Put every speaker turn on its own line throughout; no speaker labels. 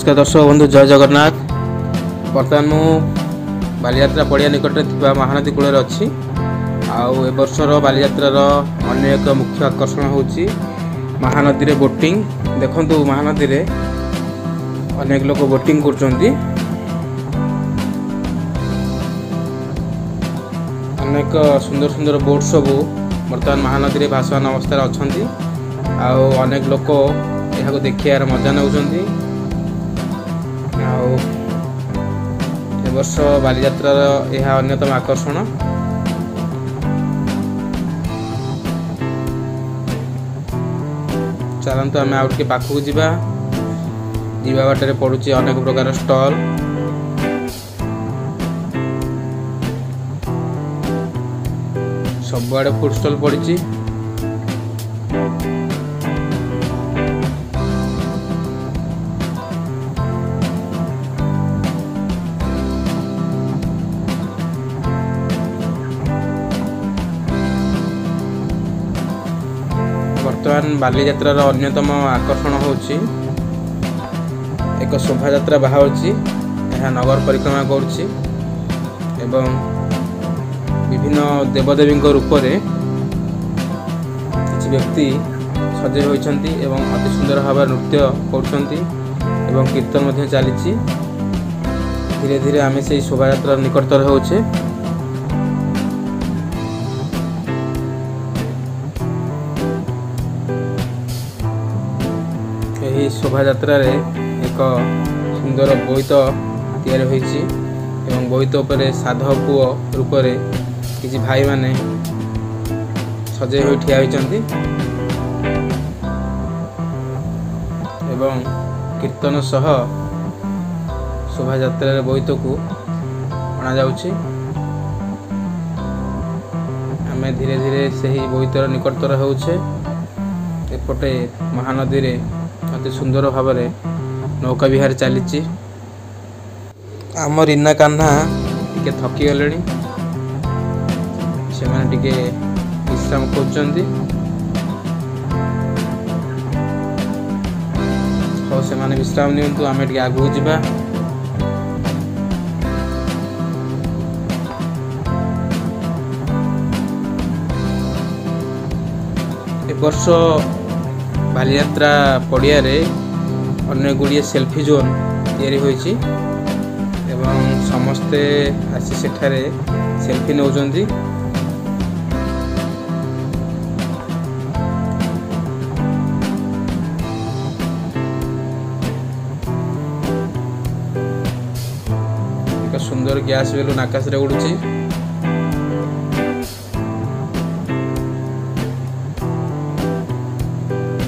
ନମସ୍କାର ଦର୍ଶକ ବନ୍ଧୁ, ଜୟ ଜଗନ୍ନାଥ। ବର୍ତ୍ତମାନ ମୁଁ ବାଲିଯାତ୍ରା ପଡ଼ିଆ ନିକଟରେ ଥିବା ମହାନଦୀ କୂଳରେ ଅଛି। ଆଉ ଏ ବର୍ଷର ବାଲିଯାତ୍ରାର ଅନ୍ୟ ଏକ ମୁଖ୍ୟ ଆକର୍ଷଣ ହେଉଛି ମହାନଦୀରେ ବୋଟିଂ। ଦେଖନ୍ତୁ, ମହାନଦୀରେ ଅନେକ ଲୋକ ବୋଟିଂ କରୁଛନ୍ତି। ଅନେକ ସୁନ୍ଦର ସୁନ୍ଦର ବୋଟ୍ ସବୁ ବର୍ତ୍ତମାନ ମହାନଦୀରେ ଭାସମାନ ଅବସ୍ଥାରେ ଅଛନ୍ତି, ଆଉ ଅନେକ ଲୋକ ଏହାକୁ ଦେଖିବାର ମଜା ନେଉଛନ୍ତି। ଆଉ ଏ ବର୍ଷ ବାଲିଯାତ୍ରାର ଏହା ଅନ୍ୟତମ ଆକର୍ଷଣ। ଚାଲନ୍ତୁ, ଆମେ ଆଉ ଟିକେ ପାଖକୁ ଯିବା। ଯିବା ବାଟରେ ପଡ଼ୁଛି ଅନେକ ପ୍ରକାର ଷ୍ଟଲ୍। ସବୁଆଡ଼େ ଫୁଡ୍ ଷ୍ଟଲ୍ ପଡ଼ିଛି। ବର୍ତ୍ତମାନ ବାଲିଯାତ୍ରାର ଅନ୍ୟତମ ଆକର୍ଷଣ ହେଉଛି ଏକ ଶୋଭାଯାତ୍ରା ବାହାରୁଛି। ଏହା ନଗର ପରିକ୍ରମା କରୁଛି ଏବଂ ବିଭିନ୍ନ ଦେବଦେବୀଙ୍କ ରୂପରେ କିଛି ବ୍ୟକ୍ତି ସଜେଇ ହୋଇଛନ୍ତି ଏବଂ ଅତି ସୁନ୍ଦର ଭାବରେ ନୃତ୍ୟ କରୁଛନ୍ତି ଏବଂ କୀର୍ତ୍ତନ ମଧ୍ୟ ଚାଲିଛି। ଧୀରେ ଧୀରେ ଆମେ ସେଇ ଶୋଭାଯାତ୍ରାର ନିକଟତର ହେଉଛେ। ଏହି ଶୋଭାଯାତ୍ରାରେ ଏକ ସୁନ୍ଦର ବୋଇତ ତିଆରି ହୋଇଛି ଏବଂ ବୋଇତ ଉପରେ ସାଧବ ପୁଅ ରୂପରେ କିଛି ଭାଇମାନେ ସଜେଇ ହୋଇ ଠିଆ ହୋଇଛନ୍ତି ଏବଂ କୀର୍ତ୍ତନ ସହ ଶୋଭାଯାତ୍ରାରେ ବୋଇତକୁ ଅଣାଯାଉଛି। ଆମେ ଧୀରେ ଧୀରେ ସେହି ବୋଇତର ନିକଟତର ହେଉଛେ। ଏପଟେ ମହାନଦୀରେ ଅତି ସୁନ୍ଦର ଭାବରେ ନୌକା ବିହାର ଚାଲିଛି। ଆମ ରୀନା କାହ୍ନା ଟିକେ ଥକିଗଲେଣି, ସେମାନେ ଟିକେ ବିଶ୍ରାମ କରୁଛନ୍ତି। ହଉ, ସେମାନେ ବିଶ୍ରାମ ନିଅନ୍ତୁ, ଆମେ ଟିକେ ଆଗକୁ ଯିବା। ଏ ବର୍ଷ ବାଲିଯାତ୍ରା ପଡ଼ିଆରେ ଅନେକ ଗୁଡ଼ିଏ ସେଲ୍ଫି ଜୋନ୍ ତିଆରି ହୋଇଛି ଏବଂ ସମସ୍ତେ ଆସି ସେଠାରେ ସେଲ୍ଫି ନେଉଛନ୍ତି। ଏକ ସୁନ୍ଦର ଗ୍ୟାସ୍ ବେଲୁନ୍ ଆକାଶରେ ଉଡ଼ୁଛି।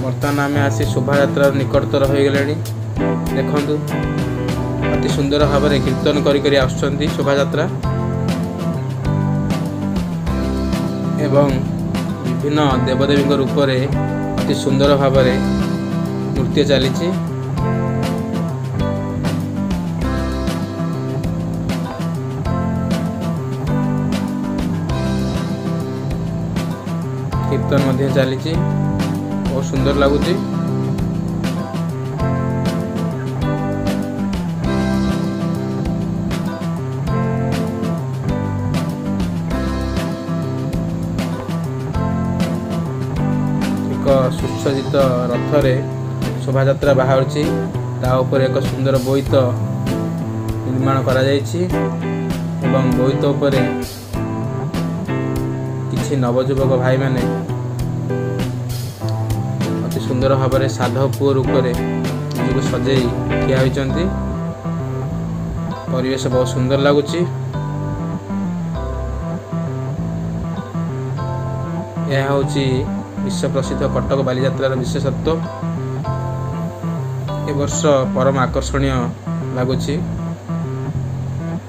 ବର୍ତ୍ତମାନ ଆମେ ଆସି ଶୋଭାଯାତ୍ରାର ନିକଟତର ହୋଇଗଲେଣି। ଦେଖନ୍ତୁ, ଅତି ସୁନ୍ଦର ଭାବରେ କୀର୍ତ୍ତନ କରି କରି ଆସୁଛନ୍ତି ଶୋଭାଯାତ୍ରା ଏବଂ ବିଭିନ୍ନ ଦେବଦେବୀଙ୍କ ରୂପରେ ଅତି ସୁନ୍ଦର ଭାବରେ ନୃତ୍ୟ ଚାଲିଛି। କୀର୍ତ୍ତନ ମଧ୍ୟ ଚାଲିଛି, ବହୁତ ସୁନ୍ଦର ଲାଗୁଛି। ଏକ ସୁସଜ୍ଜିତ ରଥରେ ଶୋଭାଯାତ୍ରା ବାହାରୁଛି। ତା ଉପରେ ଏକ ସୁନ୍ଦର ବୋଇତ ନିର୍ମାଣ କରାଯାଇଛି ଏବଂ ବୋଇତ ଉପରେ କିଛି ନବଯୁବକ ଭାଇମାନେ ଅତି ସୁନ୍ଦର ଭାବରେ ସାଧବ ପୁଅ ରୂପରେ ନିଜକୁ ସଜେଇ ଠିଆ ହୋଇଛନ୍ତି। ପରିବେଶ ବହୁତ ସୁନ୍ଦର ଲାଗୁଛି। ଏହା ହେଉଛି ବିଶ୍ୱ ପ୍ରସିଦ୍ଧ କଟକ ବାଲିଯାତ୍ରାର ବିଶେଷତ୍ୱ। ଏ ବର୍ଷ ପରମ ଆକର୍ଷଣୀୟ ଲାଗୁଛି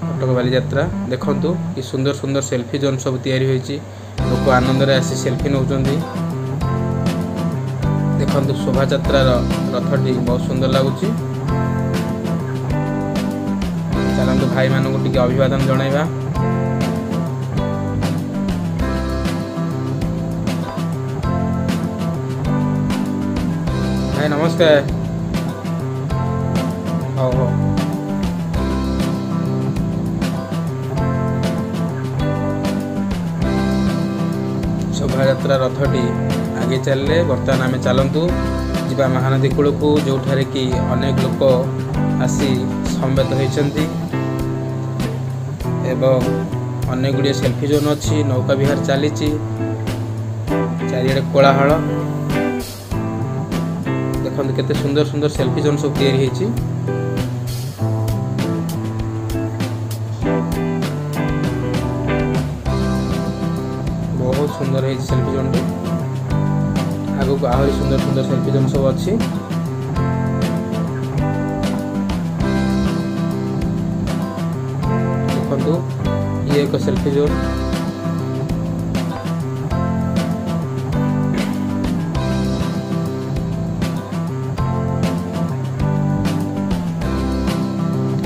କଟକ ବାଲିଯାତ୍ରା। ଦେଖନ୍ତୁ, କି ସୁନ୍ଦର ସୁନ୍ଦର ସେଲ୍ଫି ଜୋନ୍ ସବୁ ତିଆରି ହୋଇଛି। ଲୋକ ଆନନ୍ଦରେ ଆସି ସେଲ୍ଫି ନେଉଛନ୍ତି। ଦେଖନ୍ତୁ, ଶୋଭାଯାତ୍ରାର ରଥଟି ବହୁତ ସୁନ୍ଦର ଲାଗୁଛି। ଚାଲନ୍ତୁ, ଭାଇମାନଙ୍କୁ ଟିକେ ଅଭିବାଦନ ଜଣାଇବା। ଭାଇ, ନମସ୍କାର। ହଉ ହଉ। ଶୋଭାଯାତ୍ରା ରଥଟି ଆଗେଇ ଚାଲିଲେ। ବର୍ତ୍ତମାନ ଆମେ ଚାଲନ୍ତୁ ଯିବା ମହାନଦୀ କୂଳକୁ, ଯେଉଁଠାରେ କି ଅନେକ ଲୋକ ଆସି ସମବେତ ହୋଇଛନ୍ତି ଏବଂ ଅନେକ ଗୁଡ଼ିଏ ସେଲ୍ଫି ଜୋନ୍ ଅଛି। ନୌକା ବିହାର ଚାଲିଛି, ଚାରିଆଡ଼େ କୋଳାହଳ। ଦେଖନ୍ତୁ କେତେ ସୁନ୍ଦର ସୁନ୍ଦର ସେଲ୍ଫି ଜୋନ୍ ସବୁ ତିଆରି ହେଇଛି। ବହୁତ ସୁନ୍ଦର ହେଇଛି ସେଲ୍ଫି ଜୋନ୍ଟି। ଆଗକୁ ଆହୁରି ସୁନ୍ଦର ସୁନ୍ଦର ସେଲ୍ଫି ଜୋନ୍ ସବୁ ଅଛି। ଦେଖନ୍ତୁ, ଇଏ ଏକ ସେଲ୍ଫି ଜୋନ୍।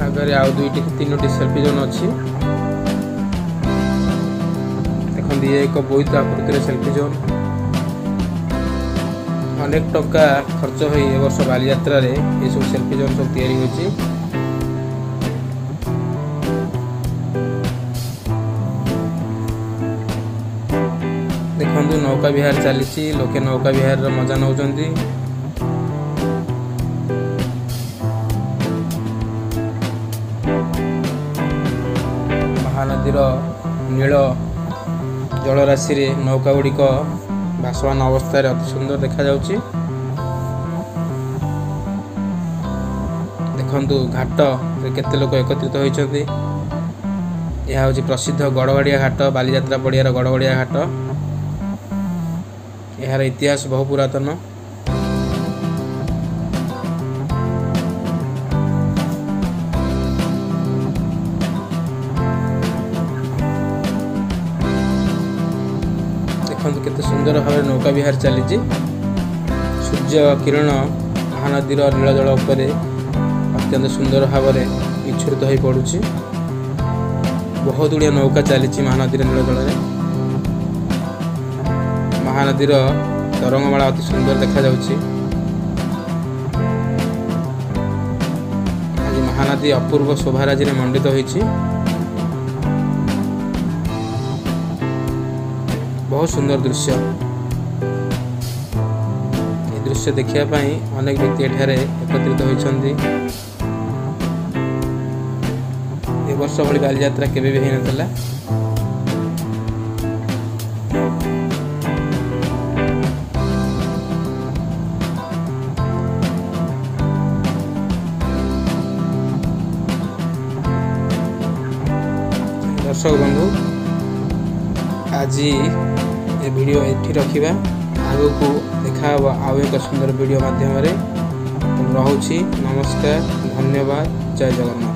ଆଗରେ ଆଉ ଦୁଇଟି ତିନୋଟି ସେଲ୍ଫି ଜୋନ୍ ଅଛି। ଦେଖନ୍ତୁ, ଇଏ ଏକ ବୋଇତ ଆକୃତିର ସେଲ୍ଫି ଜୋନ୍। ଅନେକ ଟଙ୍କା ଖର୍ଚ୍ଚ ହୋଇ ଏ ବର୍ଷ ବାଲିଯାତ୍ରାରେ ଏସବୁ ସେଲ୍ଫି ଜୋନ୍ ସବୁ ତିଆରି ହୋଇଛି। ଦେଖନ୍ତୁ, ନୌକା ବିହାର ଚାଲିଛି, ଲୋକେ ନୌକା ବିହାରର ମଜା ନେଉଛନ୍ତି। ମହାନଦୀର ନୀଳ ଜଳରାଶିରେ ନୌକା ଗୁଡ଼ିକ ଭାସମାନ ଅବସ୍ଥାରେ ଅତି ସୁନ୍ଦର ଦେଖାଯାଉଛି। ଦେଖନ୍ତୁ, ଘାଟରେ କେତେ ଲୋକ ଏକତ୍ରିତ ହୋଇଛନ୍ତି। ଏହା ହେଉଛି ପ୍ରସିଦ୍ଧ ଗଡ଼ଗଡ଼ିଆ ଘାଟ, ବାଲିଯାତ୍ରା ପଡ଼ିଆର ଗଡ଼ଗଡ଼ିଆ ଘାଟ। ଏହାର ଇତିହାସ ବହୁ ପୁରାତନ। ଦେଖନ୍ତୁ କେତେ ସୁନ୍ଦର ଭାବରେ ନୌକା ବିହାର ଚାଲିଛି। ସୂର୍ଯ୍ୟ କିରଣ ମହାନଦୀର ନୀଳ ଜଳ ଉପରେ ଅତ୍ୟନ୍ତ ସୁନ୍ଦର ଭାବରେ ବିଚ୍ଛୁରିତ ହୋଇ ପଡ଼ୁଛି। ବହୁତ ଗୁଡ଼ିଏ ନୌକା ଚାଲିଛି ମହାନଦୀର ନୀଳ ଜଳରେ। ମହାନଦୀର ତରଙ୍ଗମାଳା ଅତି ସୁନ୍ଦର ଦେଖାଯାଉଛି। ଆଜି ମହାନଦୀ ଅପୂର୍ବ ଶୋଭାରାଜିରେ ମଣ୍ଡିତ ହୋଇଛି। ବହୁତ ସୁନ୍ଦର ଦୃଶ୍ୟ। ଏ ଦୃଶ୍ୟ ଦେଖିବା ପାଇଁ ଅନେକ ବ୍ୟକ୍ତି ଏଠାରେ ଏକତ୍ରିତ ହୋଇଛନ୍ତି। ଏ ବର୍ଷ ଭଳି ବାଲିଯାତ୍ରା କେବେ ବି ହେଇନଥିଲା। ଦର୍ଶକ ବନ୍ଧୁ, ଆଜି ଏ ଭିଡ଼ିଓ ଏଠି ରଖିବା। ଆଗକୁ ଦେଖାହେବ ଆଉ ଏକ ସୁନ୍ଦର ଭିଡ଼ିଓ ମାଧ୍ୟମରେ। ରହୁଛି, ନମସ୍କାର, ଧନ୍ୟବାଦ, ଜୟ ଜଗନ୍ନାଥ।